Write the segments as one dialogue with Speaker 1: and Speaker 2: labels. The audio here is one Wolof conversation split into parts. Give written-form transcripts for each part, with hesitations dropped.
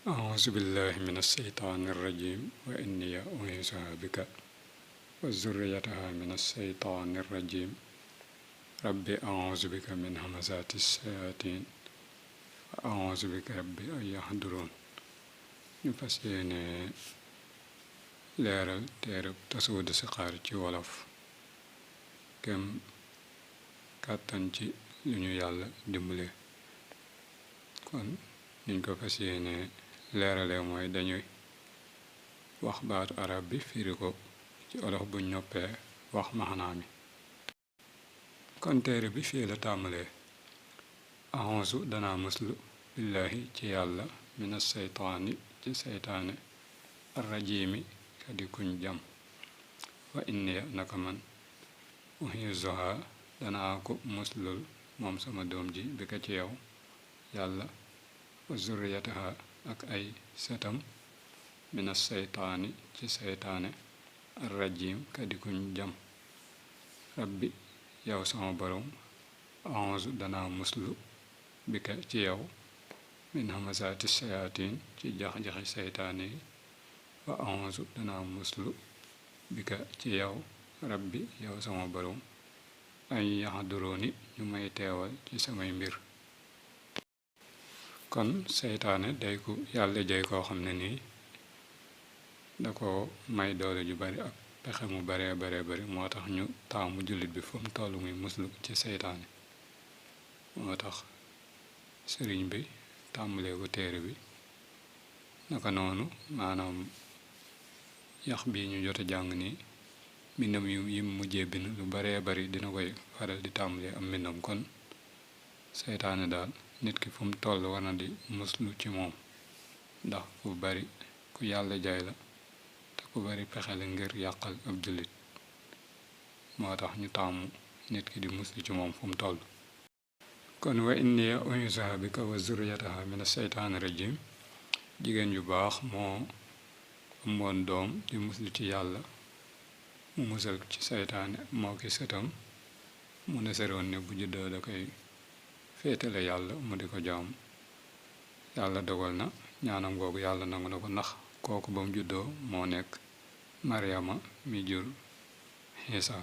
Speaker 1: أعوذ بالله من الشيطان الرجيم وإني أعيذها بك وذريتها من الشيطان الرجيم رب أعوذ بك من همزات الشياطين وأعوذ بك رب أن يحضرون. ñu fas yéene leeral téereb tasawudu sixaar ci wolof kem kàttan ci lu ñu yàlla dimbale. kon niñ ko fas yéene leerale mooy dañuy wax baatu arab bi firi ko ci olof buñ noppee wax maxanaa mi. kon téere bi fii la tàmbalee: axonsu danaa muslu billaahi ci yàlla mina seytaani ci seytaane arrajiimi kadi kuñ jam wa inniya naka man uhizuha danaa ko muslul moom sama doom ji bi ko ci yow yàlla wa zurriyataha ak ay setam mina seytaani ci seytaane arrajim kadi kuñ jam rabbi yow sama borom a'uuzu danaa muslu bi ka ci yow min hamazaati sayaatiin ci jax-jaxi seytaane yi wa a'uuzu danaa muslu bi ka ci yow rabbi yow sama borom ay yaxdurooni ñu may teewal ci samay mbir. kon seytaane day ku yàlla jay koo xam ne nii da ko may doole ju bari ak pexe mu baree bari moo tax ñu taamu jullit bi fu mu toll muy muslu ci seytaane. moo tax sëriñ bi tàmbalee ko téere bi naka noonu maanaam yax bi ñu jot a jàng nii mbindam yi mujjee bind lu baree bari dina koy faral di tàmbalee am mbindam. kon seytaane daal nit ki fu mu toll war na di muslu ci moom ndax ku bari ku yàlla jaay la te ku bari pexe la ngir yàqal ab jullit. moo tax ñu taamu nit ki di muslu ci moom fu mu toll. kon wa inni u'iizuha bika wa zurriyataha mina seytaani rajim jigéen ju baax moo ëmboon doom di muslu ci yàlla mu musal ci seytaane moo ki sëtam mu neseroon ne bu juddoo da koy féetale yàlla mu di ko jaam. yàlla dogal na ñaanam googu yàlla nangu na ko ndax kooku ba mu juddoo moo nekk Maryama mi jur Iisa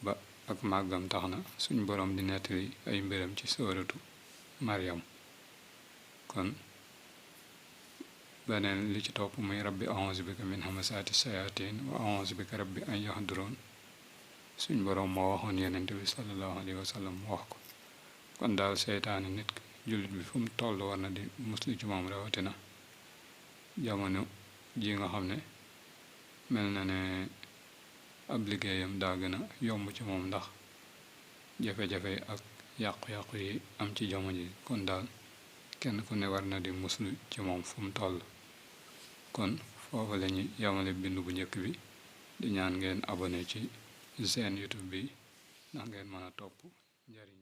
Speaker 1: ba ak màggam tax na suñ boroom di nettali ay mbiram ci sóoratu Maryam. kon beneen li ci topp muy rabbi a'uuzu bika min hamazaati sayaatiin wa a'uuzu bika rabbi an yahduroon suñ boroom moo waxoon yonent bi sallallahu alayhi wa sallam wax ko. kon daal seytaane nit jullit bi fu mu toll war na di muslu ci moom rawatina jamono ji nga xam ne mel na ne ab liggéeyam daa gën a yomb ci moom ndax jafe-jafe ak yàqu-yàqu yi am ci jamono ji. kon daal kenn ku ne war na di muslu ci moom fu mu toll. kon foofu la ñu yamale bind bu njëkk bi di ñaan ngeen abonné ci seen YouTube bi ndax ngeen mën a topp njariñ